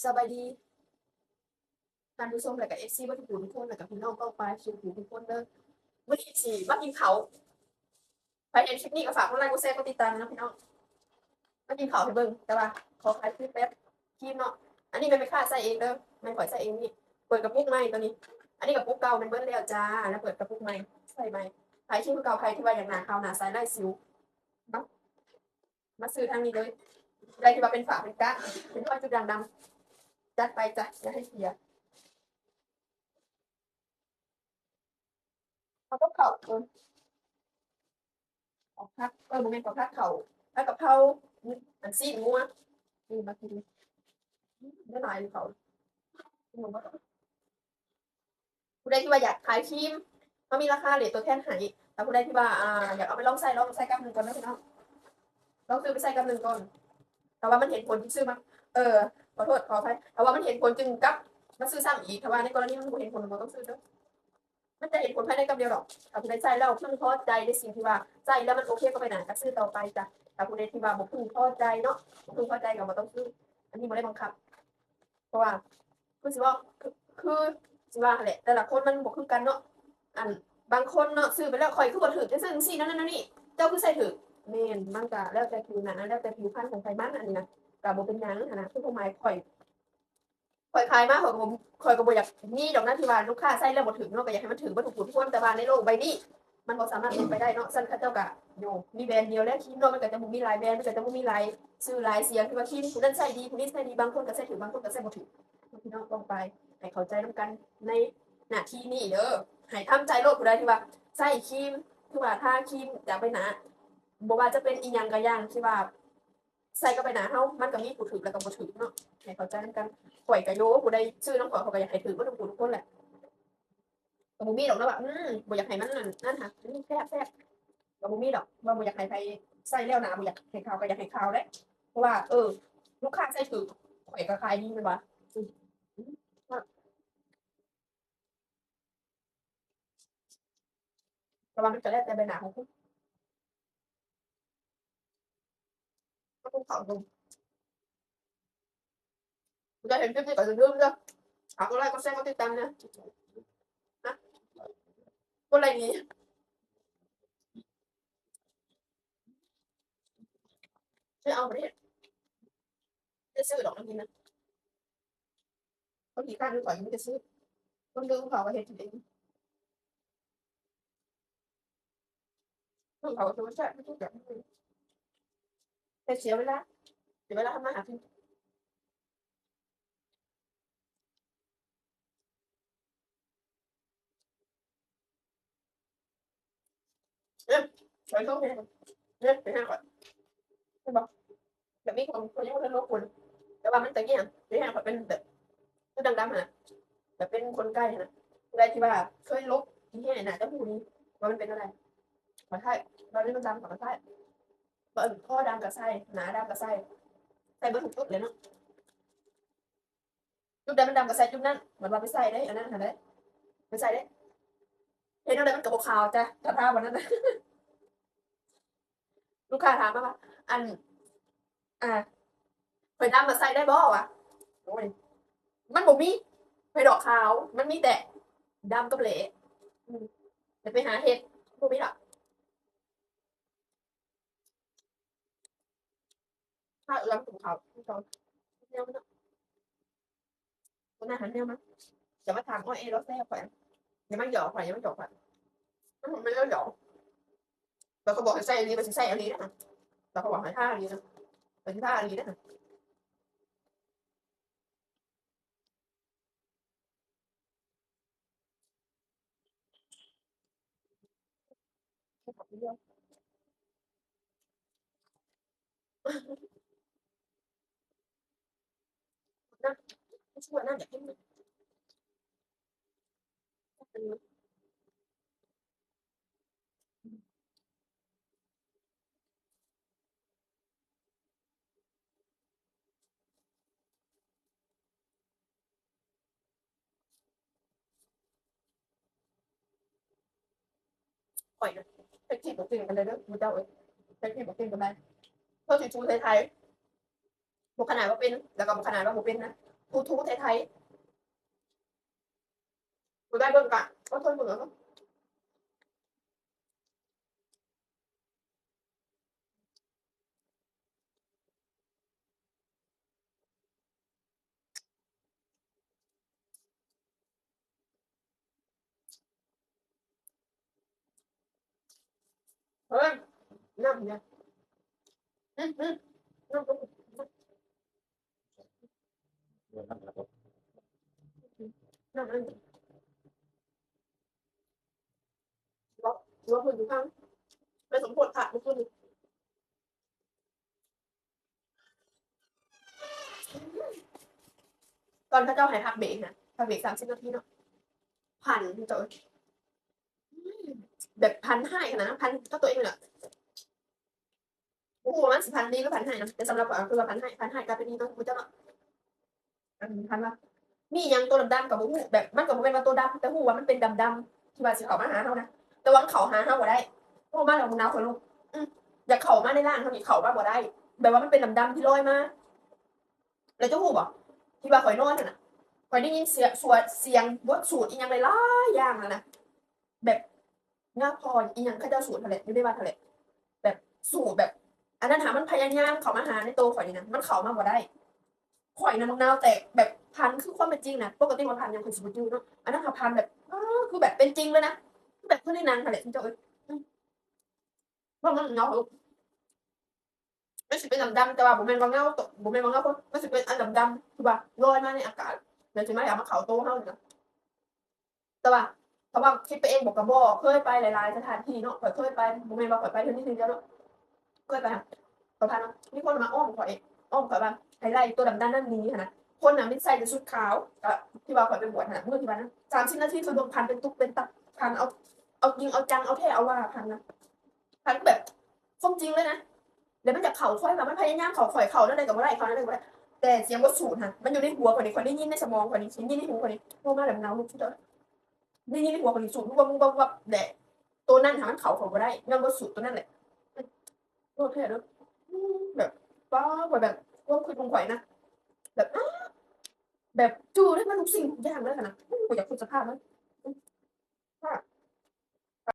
ສະບາຍດີທ່ານຜູ້ຊົມ ແລ້ວກະເອັຟຊີເບິດທຸກຜູ້ທຸກຄົນ ແລ້ວກະພີ່ນ້ອງປ້ອງປາຍສູ່ຜູ້ທຸກຄົນເດີ. ມື້ນີ້ຊິມາກິນເຂົ້າ ໃຜເຫັນຄລິບນີ້ກໍຝາກກົດໄລ ກົດແຊ ກົດຕິດຕາມນຳພີ່ນ້ອງ. ມາກິນເຂົ້າໃຫ້ເບິ່ງ ແຕ່ວ່າຂໍຖ່າຍຄລິບແບບຄຣີມເນາະ. ອັນນີ້ແມ່ນແມ່ຄ້າໃສ່ເອງເດີ ແມ່ນຂ້ອຍໃສ່ເອງນີ້. ເປີດກະປຸກໃໝ່ໂຕນີ້ ອັນນີ້ກະປຸກເກົ່າແມ່ນເບິດແລ້ວຈ້າ ແລ້ວເປີດກະປຸກໃໝ່ ໃສ່ໃໝ່. ຖ່າຍຄຣີມຄືເກົ່າ ໃຜທີ່ວ່າຢາກໜ້າຂາວໜ້າໃສ ໄລ່ສິວເນາະ ມາຊື້ທາງນີ້ເລີຍ. ຜູ້ໃດທີ່ວ່າເປັນຝ້າເປັນກະ ເປັນຮອຍຈຸດດ່າງດຳ ຈັດໄປຈ້າ ຢ່າໃຫ້ເສຍ. ເອົາກັບເຂົ້າ ເອີ ເອົາຜັກ ເອີ ບໍ່ແມ່ນ ເອົາຜັກເຂົ້າ ຜັດກະເພົາ ອັນຊີ້ນງົວ ນີ້ມາກິນ ໄດ້ຫຼາຍເຂົ້າ. ຜູ້ໃດທີ່ວ່າຢາກຂາຍຄຣີມ ເຮົາມີລາຄາເຣດຕົວແທນໃຫ້. ຖ້າຜູ້ໃດທີ່ວ່າ ອ່າ ຢາກເອົາໄປລອງໃຊ້ ລອງໃຊ້ກັບໜຶ່ງກ່ອນເດີພີ່ນ້ອງ ລອງຊື້ໄປໃຊ້ກັບໜຶ່ງກ່ອນ. ຖ້າວ່າມັນເຫັນຜົນ ຈຶ່ງຊື້ມາ ເອີ ຂໍໂທດ ຂໍອະໄພ ຖ້າວ່າມັນເຫັນຜົນຈຶ່ງກັບມາຊື້ຊ້ຳອີກ. ຖ້າວ່າໃນກໍລະນີມັນບໍ່ເຫັນຜົນ ບໍ່ຕ້ອງຊື້ເດີ. ມັນຈະເຫັນຜົນພາຍໃນກັບດຽວດອກ. ຖ້າຜູ້ໃດໃຊ້ແລ້ວເພິ່ງພໍໃຈໃນສິ່ງທີ່ວ່າໃຊ້ແລ້ວມັນໂອເຄກັບໃບໜ້າ ກໍຊື້ຕໍ່ໄປຈ້າ. ຖ້າຜູ້ໃດທີ່ວ່າບໍ່ເພິ່ງພໍໃຈເນາະ ບໍ່ເພິ່ງພໍໃຈກໍບໍ່ຕ້ອງຊື້. ອັນນີ້ບໍ່ໄດ້ບັງຄັບ ເພາະວ່າຄືຊິເວົ້າ ຄື ຄືຊິວ່າຫັ້ນແຫຼະ ແຕ່ລະຄົນມັນບໍ່ຄືກັນເນາະ. ອັນບາງຄົນເນາະ ຊື້ໄປແລ້ວ ຂ້ອຍຄືບໍ່ຖືກ ຈັ່ງຊັ້ນຈັ່ງຊີ້ ແນວນັ້ນແນວນີ້ ເຈົ້າຄືໃຊ້ຖືກ. ແມ່ນ ມັນກະແລ້ວແຕ່ຜິວໜັງ ແລ້ວແຕ່ຜິວພັນຂອງໃຜມັນ ອັນນີ້ນະ ກະບໍ່ເປັນຫຍັງຫັ້ນນະ. ຄືຄວາມໝາຍຂ້ອຍ ຂ້ອຍຂາຍມາ ຂ້ອຍກໍບໍ່ ຂ້ອຍກໍບໍ່ຢາກມີດອກນະ ທີ່ວ່າລູກຄ້າໃຊ້ແລ້ວບໍ່ຖືກເນາະ. ກໍຢາກໃຫ້ມັນຖືກເບິດທຸກຜູ້ທຸກຄົນ ແຕ່ວ່າໃນໂລກໃບນີ້ມັນບໍ່ສາມາດເປັນໄປໄດ້ເນາະ. ຊັ້ນເຂົາເຈົ້າກໍ ໂຍ ມີແບຣນດຽວແຫຼະ. ຄຣີມເນາະ ມັນກໍຈະບໍ່ມີຫຼາຍແບຣນ ມັນກໍຈະບໍ່ມີຫຼາຍຊື່ຫຼາຍສຽງ ທີ່ວ່າຄຣີມຜູ້ນັ້ນໃຊ້ດີ ຜູ້ນີ້ໃຊ້ດີ ບາງຄົນກໍໃช้ຖືກ ບາງຄົນກໍໃช้ບໍ່ຖືກ. ພີ່ນ້ອງປ້ອງປາຍ ໃຫ້ເຂົ້າໃຈນຳກັນໃນໜ້າທີ່ນີ້ເດີ. ໃຫ້ທຳໃຈໂລດ ຜູ້ໃດທີ່ວ່າໃຊ້ຄຣີມ ຄືວ່າທາຄຣີມຈາກໃບໜ້າ ບໍ່ວ່າຈະເປັນອີ່ຫຍັງກໍຢ່າງ ທີ່ວ່າ ໃສ່ກັບໃບໜ້າເຮົາ ມັນກໍມີຜູ້ຖືກ ແລ້ວກໍບໍ່ຖືກເນາະ. ໃຫ້ເຂົ້າໃຈນຳກັນ ຂ້ອຍກໍໂຍ ຜູ້ໃດຊື້ນຳຂ້ອຍ ຂ້ອຍກໍຢາກໃຫ້ຖືກເບິດທຸກຜູ້ທຸກຄົນແຫຼະ. ກໍບໍ່ມີດອກເນາະວ່າ ອືມ ບໍ່ຢາກໃຫ້ມັນນັ້ນ ນັ້ນຫາ ອືມ ແຊບໆ ກໍບໍ່ມີດອກ ວ່າບໍ່ຢາກໃຫ້ໃຜໃຊ້ແລ້ວໜ້າບໍ່ຢາກໃຫ້ຂາວ ກໍຢາກໃຫ້ຂາວເດ້. ເພາະວ່າ ເອີ ລູກຄ້າໃຊ້ຖືກ ຂ້ອຍກໍຂາຍດີແມ່ນບໍ່? ອືມ ແຕ່ວ່າມັນກໍແລ້ວແຕ່ໃບໜ້າຂອງຄົນ. ມາກິນເຂົ້າເບິ່ງ ຜູ້ໃດເຫັນຄລິບນີ້ກໍຢ່າລືມເດີ ຝາກກົດໄລ ກົດແຊ ກົດຕິດຕາມເດີ ນະ ກົດໄລນີ້ ໄດ້ເອົາໄປເຮັດ ໄດ້ຊື້ດອກນ້ຳກິນນະ. ຄົນຂີ້ຄ້ານຄືຂ້ອຍມັນຈະຊື້ ຄົນດື້ເຂົາກໍເຮັດກິນເອງ. ເຂົາກໍຄືວ່າແຊບຄືກັນ ແຕ່ເສຍເວລາ ເສຍເວລາທຳມາຫາກິນ. ເອີ ຂ້ອຍໂທຫາ ເອີ ໄປຫາຂ້ອຍ ເຫັນບໍ່? ແບບມີຄົນ ຄົນຍັງບໍ່ທັນລົບຄົນ ແຕ່ວ່າມັນຕະກີ້ຫັ້ນ ໄປຫາຂ້ອຍເປັນແບບຈຸດດຳໆຫັ້ນນະ ແບບເປັນຂົນໄກ່ຫັ້ນນະ. ຜູ້ໃດທີ່ວ່າເຄີຍລົບທີ່ແຫ້ງໜ້າຈະຮູ້ດີວ່າມັນເປັນແນວໃດ. ຂ້ອຍໄດ້ ຕອນນີ້ມັນດຳ ຂ້ອຍກໍໃຊ້ ບໍ່ ເອີ ຄໍດຳກໍໃສ່ ໜ້າດຳກໍໃສ່ ໃສ່ເບິດທຸກຈຸດເລີຍເນາະ. ຈຸດໃດມັນດຳກໍໃສ່ຈຸດນັ້ນ ມັນວ່າໄປໃສ່ເດ້ ອັນນັ້ນຫັ້ນເດ້ ໄປໃສ່ເດ້. ເຮັດແນວໃດມັນກໍບໍ່ຂາວຈ້ະ ຖ້າທາບ່ອນນັ້ນນະ. ລູກຄ້າຖາມມາວ່າ ອັນ ອ່າ ຂ້ອຍດຳມາໃສ່ໄດ້ບໍ່ວະ? ໂອ້ຍ ມັນບໍ່ມີໄຜດອກຂາວ ມັນມີແຕ່ດຳກັບແຫຼ. ອືມ ຢ່າໄປຫາເຮັດ ບໍ່ມີດອກ. ຖ້າເອື້ອມກິນເຂົ້າ ແນວມັນເນາະ ຄົນອາຫານແນວມັນ. ຢ່າມາຖາມ ໂອ້ຍ ເອ ລາວແຊວຂ້ອຍ ຢ່າມາຫຍອກຂ້ອຍ ຢ່າມາຫຍອກຂ້ອຍ ມັນບໍ່ແມ່ນແນວຫຍອກ. ແລ້ວເຂົາບອກໃຫ້ໃສ່ອີ່ຫຼີ ມັນຊິໃສ່ອີ່ຫຼີນະ ແລ້ວເຂົາບອກໃຫ້ທາອີ່ຫຼີນະ ເພິ່ນຊິທາອີ່ຫຼີນະ. ຂ້ອຍນະ ແທັກຊີບໍ່ເກັ່ງປານໃດເດີໝູ່ເຈົ້າເອີຍ ແທັກຊີບໍ່ເກັ່ງປານໃດ. ເຂົາຊິຊູໄທໆ ບໍ່ຂະໜາດວ່າເປັນ ແລ້ວກໍບໍ່ຂະໜາດວ່າບໍ່ເປັນນະ. Bluetooth ໄທໆ ບໍ່ໄດ້ເບິ່ງກະ ກໍທົນເບິ່ງເອົາເນາະ. ເອີ ນ້ຳເນຍ ອືມ ອືມ ນ້ຳ ນ້ຳ ນ້ຳ ລວກ ລວກເພິ່ນຢູ່ຂ້າງ ໄປສົມໂພດພະມື້ຄືນນີ້. ຕອນເຂົາເຈົ້າໃຫ້ພັກເບຣກນະ ພັກເບຣກສາມສິບນາທີເນາະ ພັນ ເຈົ້າເອີຍ ແບບພັນຮ້າຍຂະໜາດ ພັນກັບຕົວເອງເລີຍລະ. ບໍ່ຮູ້ວ່າມັນຊິພັນດີຫຼືພັນຮ້າຍນະ ແຕ່ສຳລັບຂ້ອຍກໍຄືວ່າພັນຮ້າຍ ພັນຮ້າຍກາຍເປັນດີເນາະ ຮູ້ຈັກເນາະ. ອັນ ພັນວ່າ ມີຫຍັງໂຕດຳໆກໍບໍ່ຮູ້ ແບບມັນກໍບໍ່ແມ່ນວ່າໂຕດຳ ແຕ່ຮູ້ວ່າມັນເປັນດຳໆ ທີ່ວ່າຊິເຂົ້າມາຫາເຮົານະ ແຕ່ວ່າມັນເຂົ້າຫາເຮົາບໍ່ໄດ້. ເຂົ້າມາແລ້ວໜາວຂົນລຸກ ອື ຢາກເຂົ້າມາໃນຮ່າງເຮົານີ້ ເຂົ້າມາບໍ່ໄດ້ ແບບວ່າມັນເປັນດຳໆທີ່ລອຍມາ. ແລ້ວເຈົ້າຮູ້ບໍ່ ທີ່ວ່າຂ້ອຍນອນຫັ້ນນະ ຂ້ອຍໄດ້ຍິນສຽງ ສວດ ສຽງບົດສູດອີ່ຫຍັງຫຼາຍໆຢ່າງຫັ້ນນະ ແບບ ຍາພໍອີ່ຫຍັງເຂົາເຈົ້າສູດຫັ້ນແຫຼະ ຢູ່ໃນວັດຫັ້ນແຫຼະ ແບບສູດແບບ ອັນນັ້ນຫາ ມັນພະຍາຍາມເຂົ້າມາຫາໃນໂຕຂ້ອຍນີ້ນະ ມັນເຂົ້າມາບໍ່ໄດ້. ຂ້ອຍນະ ບັກນາວແຕກ ແບບພັນຄືຄວາມເປັນຈິງນະ ປົກກະຕິວ່າພັນຫຍັງຂ້ອຍຊິບໍ່ຈື່ເນາະ ອັນນັ້ນຫາພັນແບບ ເອີ ຄືແບບເປັນຈິງເລີຍນະ ຄືແບບຄືໃນໜັງຫັ້ນແຫຼະ ເຈົ້າເອີຍ. ອື ເວົ້ານຳນ້ອງເຂົາ ມັນຊິເປັນດຳໆ ແຕ່ວ່າບໍ່ແມ່ນວ່າເງົາໂຕ ບໍ່ແມ່ນວ່າເງົາຄົນ ມັນຊິເປັນອັນດຳໆ ທີ່ວ່າລອຍມາໃນອາກາດ ແລ້ວຊິມາ ເອົາມາເຂົ້າໂຕເຮົານີ້ນະ. ແຕ່ວ່າ ເພາະວ່າຄິດໄປເອງ ບໍ່ ກໍບໍ່ເຄີຍໄປຫຼາຍໆສະຖານທີ່ເນາະ ຂ້ອຍເຄີຍໄປ ບໍ່ແມ່ນວ່າຂ້ອຍໄປເທື່ອນີ້ເທື່ອດຽວເນາະ ເຄີຍໄປ ຂ້ອຍຜ່ານມາ ມີຄົນມາອ້ອມຂ້ອຍ ອ້ອມຂ້ອຍວ່າໃຫ້ໄລ່ຕົວດຳໆນັ້ນໜີຫັ້ນນະ. ຄົນນະມີໃສ່ແຕ່ຊຸດຂາວ ກໍທີ່ວ່າຂ້ອຍໄປບວດຫັ້ນນະ ມື້ທີ່ວ່ານັ້ນ ສາມສິບນາທີ ຂ້ອຍເບິ່ງພັນເປັນຕຸກເປັນຕາ ພັນເອົາ ເອົາຈິງເອົາຈັງ ເອົາແທ້ເອົາວ່າ ພັນນະ ພັນແບບຄວາມຈິງເລີຍນະ ແລ້ວມັນຢາກເຂົ້າຂ້ອຍວ່າ ມັນພະຍາຍາມເຂົ້າຂ້ອຍ ເຂົ້າແນວໃດກໍບໍ່ໄດ້ ເຂົ້າແນວໃດກໍບໍ່ໄດ້ ແຕ່ສຽງບົດສູດຫັ້ນ ມັນຢູ່ໃນຫົວຂ້ອຍນີ້ ຂ້ອຍໄດ້ຍິນໃນສະໝອງຂ້ອຍນີ້ ໄດ້ຍິນໃນຫູຂ້ອຍນີ້ ໂທມາແລ້ວໜາວລຸກ ໄດ້ຍິນໃນຫົວຂ້ອຍນີ້ສູດວຸບວັບ ແລະ ໂຕນັ້ນຫາມັນເຂົ້າຂ້ອຍບໍ່ໄດ້ ຍ້ອນບົດສູດໂຕນັ້ນແຫຼະ. ໂອເຄເດີ ອືມ ແບບ ປ້າ ຂ້ອຍແບບ ຄວາມຄິດຂອງຂ້ອຍນະ ແບບ ອ້າ ແບບ ຈື່ໄດ້ໝົດທຸກສິ່ງທຸກຢ່າງເລີຍຫັ້ນນະ. ໂອ້ ຂ້ອຍຢາກຄິດສະພາບມັນ